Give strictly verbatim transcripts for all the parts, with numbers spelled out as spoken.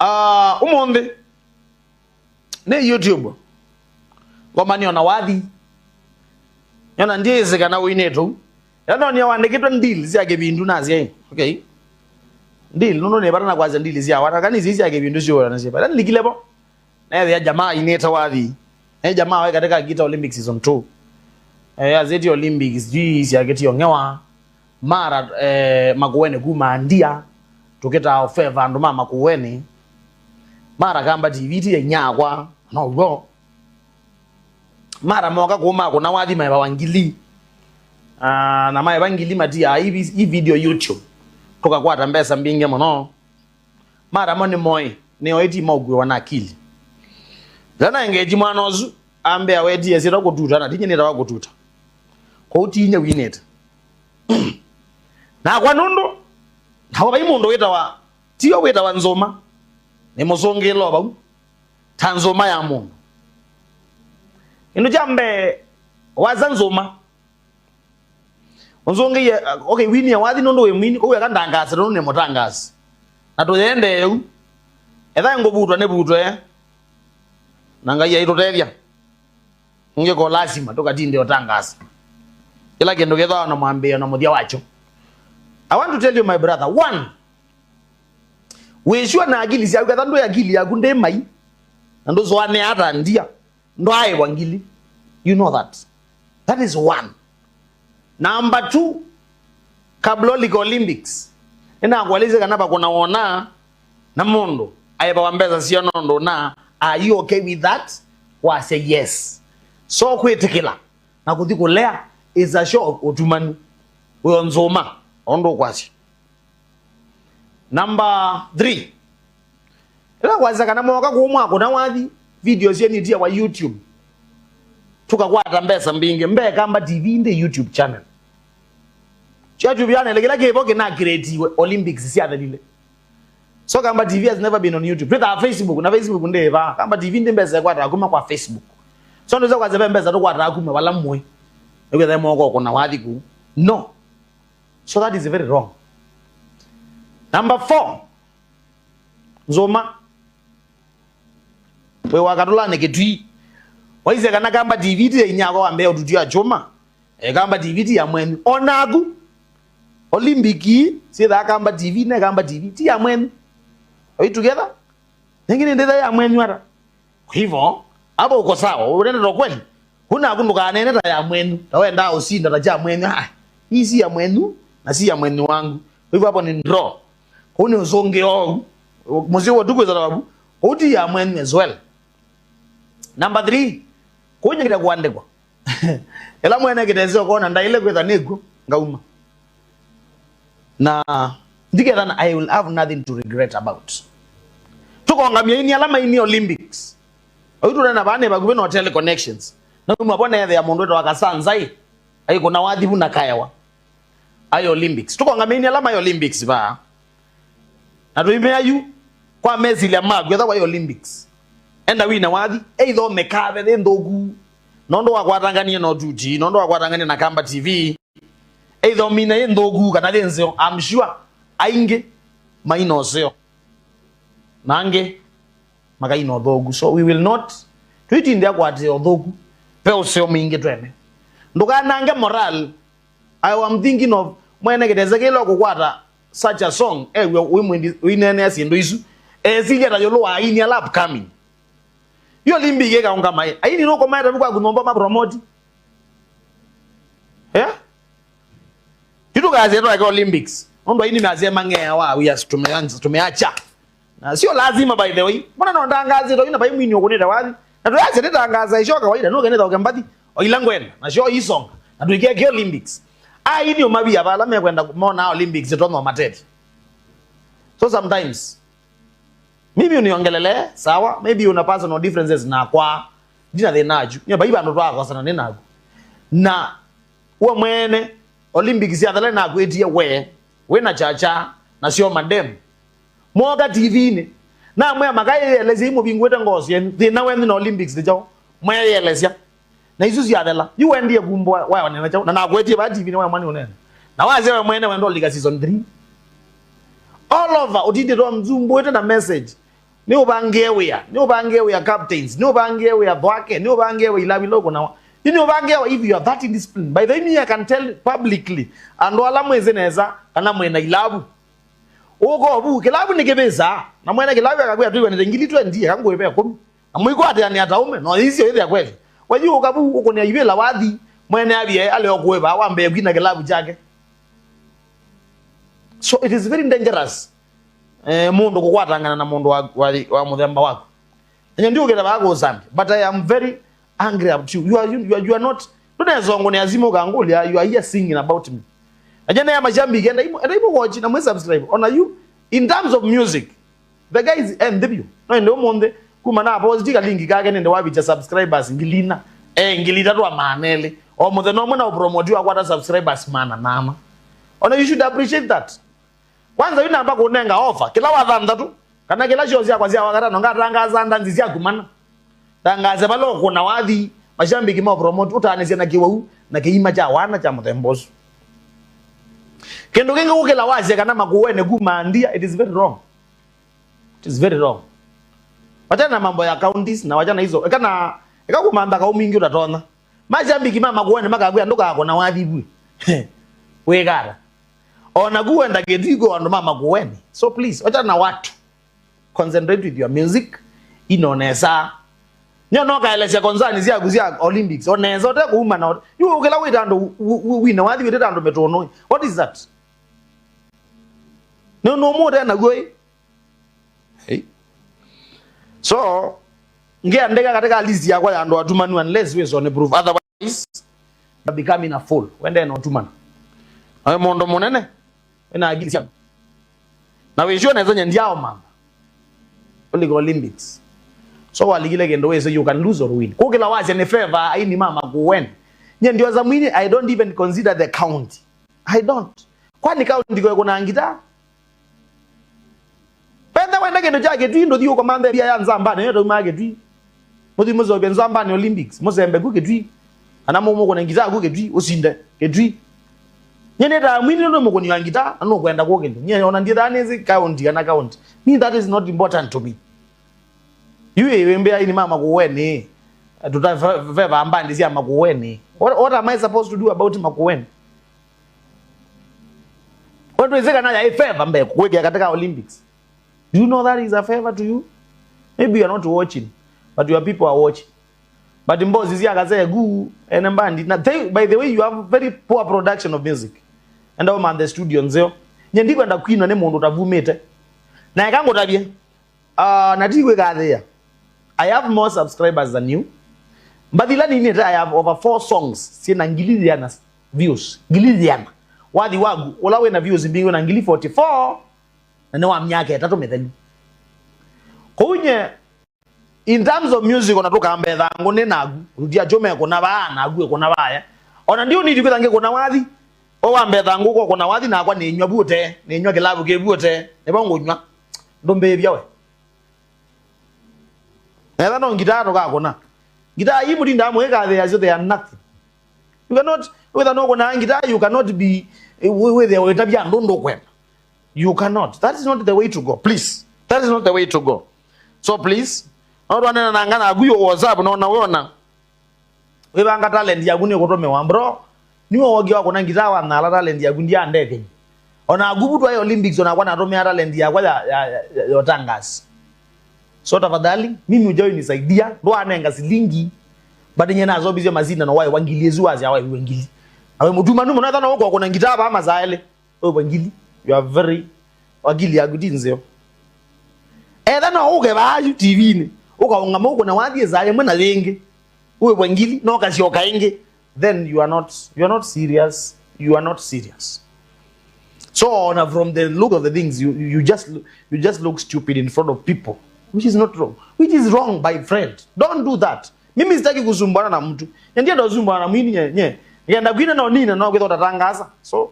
Ah, ũmũnthĩ nĩ YouTube. Ngomanio na wathi. Nyona ndiĩsĩ kana ũinĩtũ. Ĩla nonie wandĩkĩtwe deal sya kĩvindu nasya, "Ĩ, okay. Deal, nũndũ nĩ vata na kwasya deal sya wata. Kanisi sya kĩvindu syũa na sya." Ĩla nilikile vo. Neethĩa jamaa ainĩte wathi. Nĩ jamaa waĩ katika Gita Olympic season two. Eh, azĩtie Olympics, sijui syakĩtio ng'ewa. Mara, eh, Makueni kuma Ndia. Tũkĩtaa ofeva andũ ma Makueni. Mara kamba T V ti ya inyakwa. No w'o. Mara moka kuma kuna wathi maevawa ngili. Ah, na maeva ngili matia i vi-, i video YouTube. Tũkakwata mbesa mbingĩ mũno. Mara mo nĩ moĩ, nĩo ĩti maũkuĩwa na akili. Ĩla na engage mwana ũsu, ambĩa wetie syĩtwa kũtuta, na tinye nĩtawa kũtuta. Kũu tinye winĩte. Nakwa nũndũ, nawa vai mũndũ wĩtawa, tiyo wĩtawa Nzũma, nĩ mũsũngĩĩlo vau, ta Nzũma ya mũndũ. Kĩndũ kya mbee, waza Nzũma, ũnzũngĩie, okay, winie wathi nũndũ wĩ mwini, kũu eka ndangase nũndũ nĩ mũtangasi. Na tũyendee ũu. Etha ngũvutwa nĩvutwe. Na Ngai aitũtethya. Ũngĩ ko lazima tũkatinde ũtangasa. Kĩla kĩndũ kĩthwa na mwambĩĩo na mũthya wakyo. I want to tell you, my brother, one, wĩsua na akili syaku, ketha ndwĩ akili yaku ndĩ mai, na ndũsũanĩa ata Ndia. Ndwaaĩwa ngili. You know that. That is one. Number two, Kablolika Olympics. Nĩnakuelesye kana vakũna wona na mũndũ aĩvawa mbesa sio nũndũ na, are you okay with that? Wasya yes. So kwĩtĩkĩla na kũthi kũlea is a show of ũtumanu. Wĩo Nzũma, ũndũ ũkwasya. Number three. Ĩla kwasya kana moka kũu mwakũna wathi, video syenyu itiawa YouTube. Tũkakwata mbesa mbingĩ. Mbee Kamba T V ndĩ YouTube channel. YouTube channel kĩla kĩvo kĩna creatiwe Olympics syathelile. So Kamba T V has never been on YouTube. Twĩthaa Facebook, na Facebook ndĩ va. Kamba T V ndĩ mbesa ĩkwata kuma kwa Facebook. So ndũsa kwasya ve mbesa tũkwata kuma vala mwĩ. Nĩkwĩtha moko kũna wathi kũu. No. So that is very wrong. Number four. Nzũma. Wĩ wa Katũlanĩ Kĩtui. Waisye kana Kamba T V ti ya inyakwa wambea ũtutu ya kyũma. E, Kamba T V ti ya mwenyu. O naku. Olympic ii, syĩthaa Kamba T V, ne Kamba T V, ti ya mwenyu. Are we together? Nĩngĩ nĩ ndĩtha ya mwenyu ata? Kwa hivyo, hapo uko sawa, unanena ukweli. Huna kundu kanene ta ya mwenyu, ta wenda usinda ta cha mwenyu. Ah, hii si ya mwenyu, na si ya mwenyu wangu. Kwa hivyo hapo ni draw. Kũu nĩ ũsũngĩo ũu. Mũsyĩ wa tukwĩsa tawabu. Kũu ti ya mwenyu as well. Number three, kũu nyingĩte kuandĩkwa. Ĩla mwene kĩtesĩ ũkona ndaĩle kwĩtha nĩkw'o, ngauma. Na ndiketha na I will have nothing to regret about. Tũkongamya aini ala mainie Olympics. Oyu tũnena vaa nĩ vakuvĩ na hotel connections. Na uma vo neethĩa mũndũ wĩtawa Kasanzai aikũna wathi vu na kaewa. Ai Olympics. Tũkongamya aini ala mai Olympics vaa. Na tũimea yu kwa mesilya maku, etha wai Olympics. Enda wine wathi, either ũmĩkave yĩ nthũku. Nũndũ wakwatanganie na ũtuti, nũndũ wakwatanganie na Kamba T V. Either ũmine yĩ nthũku kana yĩ nzeo, I'm sure aingĩ maina ũseo. Na angĩ makaina ũthũku. So we will not, tũitinde akwatĩa ũthũku. Ve ũseo mwingĩ twene. Ndũkanange moral. I am thinking of mwene kĩtese kĩla ũkũkwata such a song, ew'e wĩ mwĩndi, wĩneenea syĩndũ isu. Esilya ta yũlũ wa aini ala upcoming. Yo Olympic ĩkaũngama ĩ. Aini nũkomaete vu kwaku nyũmba ma promote. Eh? Itukaasya twake Olympics. Nũndũ aini masya mang'ea wa, we are tumeanza, tumeacha. Na sio lazima, by the way. Mbona no ndangazĩtwe ina vai mwini ũkũnĩte wathi? Na tũyasya nĩtangaza isho kawaida, no kenetha ũke mbathi, o ila ngwenda, na sho isonga, na tũikeke Olympics. Ai nĩ ũmavia vala mekwenda mona Olympics ĩtonya ũmatethya. So sometimes, maybe uniongelele, sawa, maybe una personal differences nakwa, ndina thĩna achu. Nĩ vai vandũ twakosana nĩ naku. Na we mwene, Olympics yathela nakwĩtie we, wĩ na chacha, na syo madem. Mwoka T V-inĩ. Namwĩa makaĩelesya imũvingũĩte ngoo syenyu. Thĩna wenyu na Olympics nĩ kyaũ? Mweelesya. Na isu syathela. Yu wendie kumbwa, waonena kyaũ? Na nakwetie vaa T V-inĩ wa mwani ũnene. Na wasya we mwene wenda ũlika season three. All over, ũtindĩtwe mzumbũĩte na message. Nĩ ũvangĩe wĩa, nĩ ũvangĩe wĩa captains, nĩ ũvangĩe wĩa thwake, nĩ ũvangĩe wĩa ilavu ila ũkũnawa. Yu nĩ ũvangĩe wa if you are that indisciplined. By the way, me I can tell publicly, andũ ala mwĩsĩ nesa kana mwĩna ilavu. Ũka ũvu, kĩlavu nĩ kĩvĩsaa, na mwene kĩlavu akakwĩa twĩwanĩte ngili twenty, eka ngũĩve ĩkũmi. Na mũikwatĩanĩa ta ũme, no isio ĩthĩa kweli. Wathi ũka vu, ũkũnĩa ivĩla wathi, mwene avie, ale ũkũĩva, wambee kwina kĩlavu kyake. So it is very dangerous, eh, mũndũ kũkwatangana na mũndũ wa, wa, wa mũthemba waku. Enye ndiũkĩte vaa kũũsambya, but I am very angry at you. You are, you, you are, you are not, ndũnezongo nĩ azimu kangũlya, you are here singing about me. Enye nea mashabiki, enda imu, enda imu watch na mwe subscribe. Ona you, in terms of music, the guy is, eh, nthĩ vyũ. No ende ũmũnthĩ, kuma na post kalingi kake nende wavicha subscribers ngili ina. Eh, ngili itatu a maana elĩ. O mũthenya ũmwe na ũpromote wakwata subscribers maana nana. Ona you should appreciate that. Kwanza yu namba kũnenga offer kĩla wa thanthatũ, kana kĩla show syakwa sya wakatano ngatangaza ndanzi syaku mana. Tangaze vala ũkũna wathi, mashambiki ma promote, ũtaanĩsya na kĩwau na kĩima kya wana kya mũthemba ũsu. Kĩndũ kĩngĩ ũkĩla wasya kana Makueni kuma ndia, it is very wrong. It is very wrong. Wachana na mambo ya counties na wachana hizo. Eka na, eka kumantha kaũ mingi ũtatonya. Mashambiki ma Makueni makakwĩa ndũkakũna wathi vue. Wĩkata. O naku wenda Kĩtui kwĩ andũ ma Makueni. So please, wachana na watu. Concentrate with your music. Ino nesa. Nyo no kaelesya concern syaku sya Olympics. O nesa, ũte kuuma na yu ũkĩla wĩta andũ wi-, wi-, wina wathi wĩtĩta andũ mĩtũnũ. What is that? Nĩ ũndũ ũmwe ũte naguo ĩ? Hey. So, ngiandĩka katika list yakwa ya andũ atumanu unless wĩsone proof. Otherwise, you're becoming a fool. Wende na ũtumanu. Nawe mũndũ mũnene, wĩna akili syaku. Na wĩsio nesa nye ndiao mama. Olympics. So walikile kĩndũ wĩsĩ you can lose or win. Kũkĩla wasya nĩ favor aini ma Makueni. Nye ndioza mwini, I don't even consider the county. I don't. Kwani county kwa kuna ngita? Wenda wenda kĩndũ kya Kĩtui, ndũthi ũkomanthe mbia ya Nzambani, yo taumaa Kĩtui. Mũthi mũsovye Nzambani Olympics, mũsembe ku Kĩtui. Kana mũmũkũne ngita ku Kĩtui, ũsinde Kĩtui. Nye nĩtaa mwini nũndũ mũkũni wa ngita, na nũkwenda kũkĩndũ. Nye ona ndithaa nĩsĩ county kana county. Me, that is not important to me. Yu ĩ wĩmbĩa ini ma Makueni. Tũtaveva mbandi sya Makueni. What, what am I supposed to do about Makueni? Kwetwĩsĩ kana yaĩ favor mbee kwĩkĩa katika Olympics. Do you know that is a favor to you? Maybe you are not watching, but your people are watching. But mbosi sya kasee kuu, ene mbandi. Na they, by the way, you have very poor production of music. Enda ũmanthe studio nzeo. Nye ndikwenda kwina nĩ mũndũ ũtavumĩte. Na eka ngũtavye. Ah, na ti kwĩkathĩa. I have more subscribers than you. Mbathi ila ninĩte, I have over four songs syĩna ngili iana views. Ngili iana. Wathi waku, ũla wĩna views mbingĩ, wĩna ngili forty-four, na nĩ wa myaka ĩtatũ mĩthelu. Kwoou nye, in terms of music, ona tũkambe thangũ nĩ naku. Rutia chome kũna vaa, naku kũna vaya. Ona ndiũ niti kwĩtha ngĩkũna wathi. O wambe thangũ ũkokũna wathi nakwa nĩnyw'a vuote, nĩnyw'a kĩlavu kĩ vuote. Nĩvo ngũnyw'a. Ndũmbĩĩvya we. Etha no ngitaa tũkakũna. Ngitaa ii mũtindaa mũikathĩĩa syo, they are nothing. You cannot, wĩtha nũkũnaa ngitaa, you cannot be, wĩ-, wĩthĩa ũitavya andũ ũndũ ũkwenda. You cannot. That is not the way to go. Please. That is not the way to go. So please, no twanena na ngana aku yo WhatsApp, no na wona. Wĩvanga talent yaku nĩ kũtũmĩwa, bro. Niwe wokie wa kũna ngitaa wa nala talent yaku ndiandethei. Ona aku vu twaĩ Olympics, ona kwa natũmĩa talent yakwa ya, ya, ya, ya ũtangaasi. So tafadhali, mimi ujai nisaidia, ndwanenga silingi, but nye nazombisye masina na waĩ wa ngili ĩsu wasya waĩ wa ngili. Na we mũtumanu mũno, ethana ũko kũna ngitaa vaa masaa elĩ, waĩ wa ngili. You are very, akili yaku ti nzeo. Etha no ũke vaa yu T V-inĩ, ũkaũngama ũkũna wathi saa ĩmwe na yĩngĩ, waĩ wa ngili, na ũkasyoka ĩngĩ. Then you are not, you are not serious. You are not serious. So, na from the look of the things, you, you just, you just look stupid in front of people, which is not wrong. Which is wrong, my friend. Don't do that. Mimi sitaki kusumbwana na mtu. Ndienda kusumbwana na mwini nye, nye. Ngienda kwina no nina no kwitha utatangaza. So,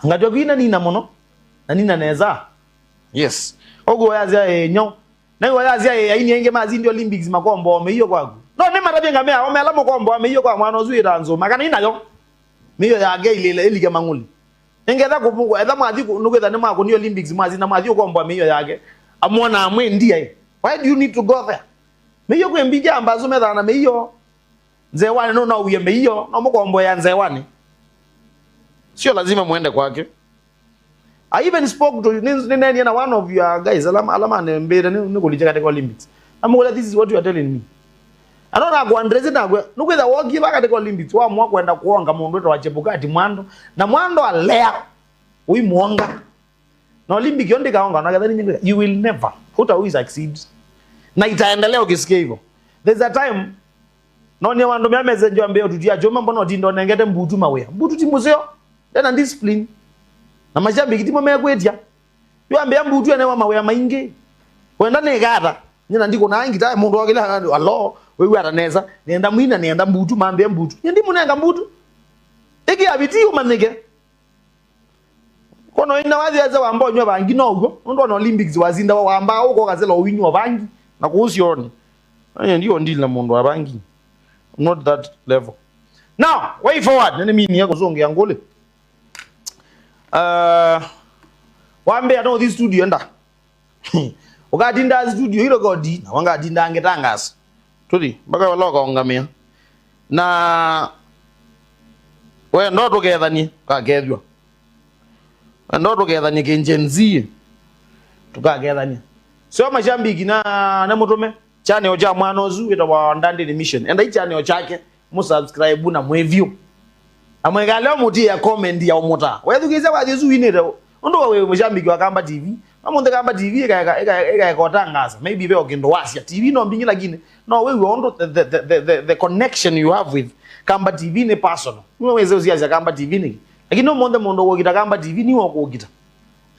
ngatwa kwina nina mũno. Na nina neza. Yes. Ogo ya zia enyo. Na iwa yasya, "Ĩ, aini aingĩ masindi Olympics makomboa mĩio kwaku." No nĩmatavye ngamĩa, ome ala mũkomboa mĩio kwa mwana ũsu wĩtaa Nzũma, kana inayo. Mĩio yake ilĩle, ĩlike mang'ũli. Nĩngetha kũvũkwa, etha mwathi kũ-, nũkwĩtha nĩmwakũni Olympics, mwasinda mwathi ũkomboa mĩio yake. Amwonaa mwĩ ndia ĩ. Why do you need to go there? Mĩio kwĩ mbingĩ ambasu methana mĩio. Nzewanĩ no nauie mĩio, no mũkomboea nzewanĩ. Sio lazima muende kwake. I even spoke to, nĩ- nĩneenie na one of your guys, ala ala manembĩte nĩ nĩ kũlikya katika Olympics. Namũkũlya, "This is what you are telling me." Ano nakwa ndresi nakwe, nũkwĩtha wokie va katika Olympics, wamua kwenda kuonga mũndũ wĩtawa Chebukati Mwando, na Mwando alea, ũimwonga. Na Olympic yo ndĩkaonga, na ketha nĩ nyingĩ, you will never, hutawahi succeed. Na itaendelea ukisikia hivyo. There's a time, no nĩ wandu mea message wambia, "Ũtutia Juma, mbona ũtinda ũnengete mbutu mawĩa? Mbutu ti mũseo." Ndena discipline. Na mashabiki timo mekwĩtya. Yu ambĩa mbutu enewa mawĩa maingĩ. Wenda nĩ gata. Nyina ndikũnaa ngita, mũndũ okĩla, "Alo, wĩw'ata nesa, nĩenda mwina, nĩenda mbutu, mambĩa mbutu." Nyie ndimũnenga mbutu. Ĩkĩa bidii ũmanyĩke. Kono ina wathi eze wamba ũnywa vangi no w'o. Nũndũ ona Olympics wasindawa wamba ũkokasela ũinywa vangi. Na kũu sioni. Anye ndio ndili na mũndũ wa vangi. Not that level. Now, way forward. Nene mini ya kũzũngĩa ngũlĩ. Uh, wambĩa no thi studio enda. Ũkatinda studio ilo kodi, na wangatinda ngĩtangasa. Tũthi, mpaka wala ũkaũngamĩa. Na we ndo tũkethanie, ũkakethw'a. We ndo tũkethanie kĩ Gen Z, tũkakethania. Sio mashabiki na, na mũtũme channel cha mwana ũsu wĩtawa Ndandĩnĩ Mission. Endai channel chake, mũsubscribe na mwĩvyũ. Na mwĩkale mũtie comment ya ũmũta. Wethukĩĩsya wathi ũsu winĩte. Ũndũ we wĩ mũshambiki wa Kamba T V. Mamunthi Kamba T V ĩkaeka, ĩkaeka, ĩkaeka ũtangaza. Maybe ve o kĩndũ wasya. T V no mbingĩ lakini no wĩw'e ũndũ the, the, the, the, the, the connection you have with Kamba T V nĩ personal. Nĩwe wĩsĩ ũsiasya Kamba T V nĩkĩ. Lakini ũmũnthĩ mũndũ ũkũkita Kamba T V nĩwe ũkũkita.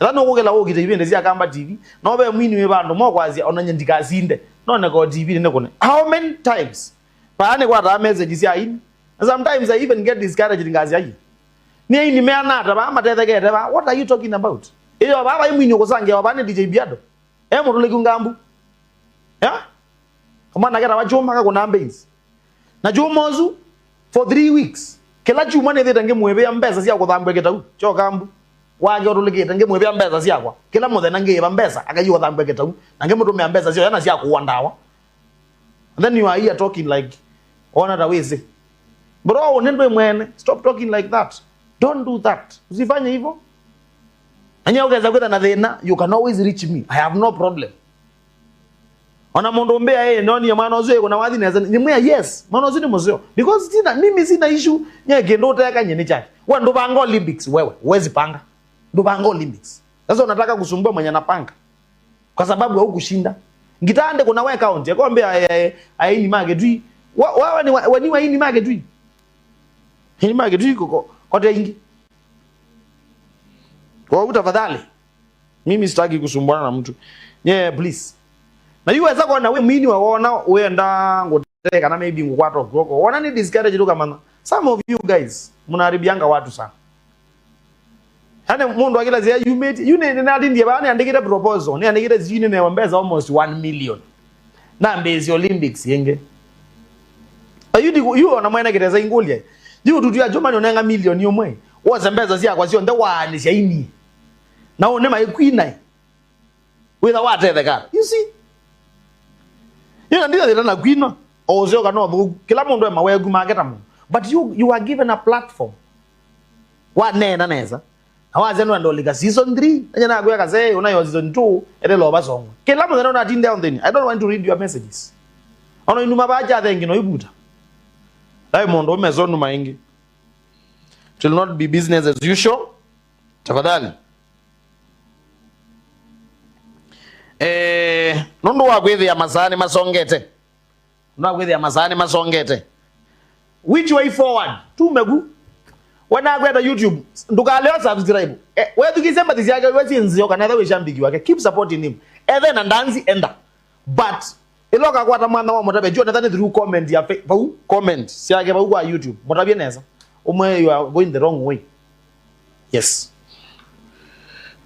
Ethĩwa nũkũkĩla ũkita ivĩndĩ sya Kamba T V, no ve mwini wĩ vandũ mokwasya ona nye ndikasinde. Noneka o T V nĩ nĩkũne. How many times? Paa nĩkwataa message sya aini. And sometimes I even get discouraged ngasya, "Ai. Nĩ aini meana ata vaa matethekete vaa? What are you talking about?" Ĩyo vaa vai mwini ũkũsangĩa vaa nĩ D J Biado. E mũtũlĩku ngambu. Yeah? Kamwana ketawa Chuma kakũna beans. Na Chuma ũsu, for three weeks, kĩla kyumwa nĩthĩte ngĩmwĩvĩa mbesa sya kũthambw'a kĩtau kyo kambu. Wake ũtũlĩkĩte ngĩmwĩvĩa mbesa syakwa. Kĩla mũthenya ngĩĩva mbesa, akaiya ũthambw'a kĩtau. Na ngĩmũtũmĩa mbesa syoya na sya kũua ndawa. And then you are here talking like, ona ta wĩsĩ. Bro, ũnĩ ndwĩ mwene. Stop talking like that. Don't do that. Usifanye hivyo. Anya ũkesa kwĩtha na thĩna, you can always reach me. I have no problem. Ona mũndũ mbĩa, "Eh, nonie mwana ũsu ĩkũna wathi nesa." Nĩmwĩa, "Yes, mwana ũsu nĩ mũseo." Because sina, mimi sina issue, nye kĩndũ ũteka nye nĩ chake. Wewe ndũvanga Olympics, wewe, huwezi panga. Ndũvanga Olympics. Sasa unataka kusumbua mwenye anapanga. Kwa sababu haukushinda. Ngitande kuna we county, akombe aini ma Kitui. Wa, wa, wa, ni wa, wa, ni wa aini ma Kitui. Aini ma Kitui koko, kote ingi. Kwa hiyo tafadhali, mimi sitaki kusumbuana na mtu. Yeah, please. Na yu weza kuona we mwini wa wona, wenda ngũtee kana maybe ngũkwata kw'oko. Wona ni discourage tu kamana. Some of you guys, mnaharibianga watu sana. Yaani mũndũ akĩla zia yumĩte, yu nĩ, nĩ natindie vaa nĩandĩkĩte proposal, nĩandĩkĩte sijui nĩnewa mbesa almost one million. Nambĩĩsye Olympics ĩngĩ. Ayu ndi, yu ona mwene kĩtesa ingũlya. Yu tutu ya Juma nĩũnenga milioni ũmwe. Wose mbesa syakwa syonthe waanĩsya ini. Na ũnĩ maikwinae. Wĩtha watetheka. You see? Yu na nditha thĩna na kwina. O ũsyoka no thũku. Kĩla mũndũ e maweku make ta mũndũ. But you, you are given a platform. Waneena nesa. Na wasya nũenda ũlika season three, nanya nakwĩa kasee, ũnayo season two, etela ũvasongwa. Kĩla mũthenya ũnatinde on thĩnĩ, I don't want to read your messages. Ona inuma vaa kya thengi no ivuta. Ai mũndũ ũme so numa ĩngĩ. It will not be business as usual. Tafadhali. Eh, nũndũ wa kwĩthĩa masaa nĩ masongete. Nũndũ wa kwĩthĩa masaa nĩ masongete. Which way forward? Tume ku. Wanakwenda YouTube, ndũkaleo subscribe. Eh, wethukisye mbathi syake, we si nzeo, kana etha wĩ shambiki wake. Keep supporting him. Ethe na ndanzi, enda. But, ĩla ũkakwata mwana wa mũtavya, Jonathan through comment ya fe-, vau, comment syake vau kwa YouTube. Mũtavye nesa. Ũmwe, you are going the wrong way. Yes.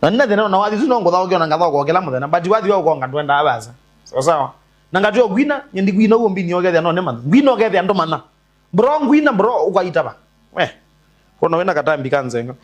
Na nina thĩna na wathi tu no ngũthaũkĩa na ngathaũka kĩla mũthenya, but wathi wa ũkonga ndwendaa vasa. Sawa sawa. Na ngatwĩa kwina, nye ndikwina ũguo mbini ũkethĩa no nĩ mana. Ngwina ũkethĩa ndũ mana. Bro, ngwina, bro, ũkaitava. We. Kona wĩna katambi ka nzenga.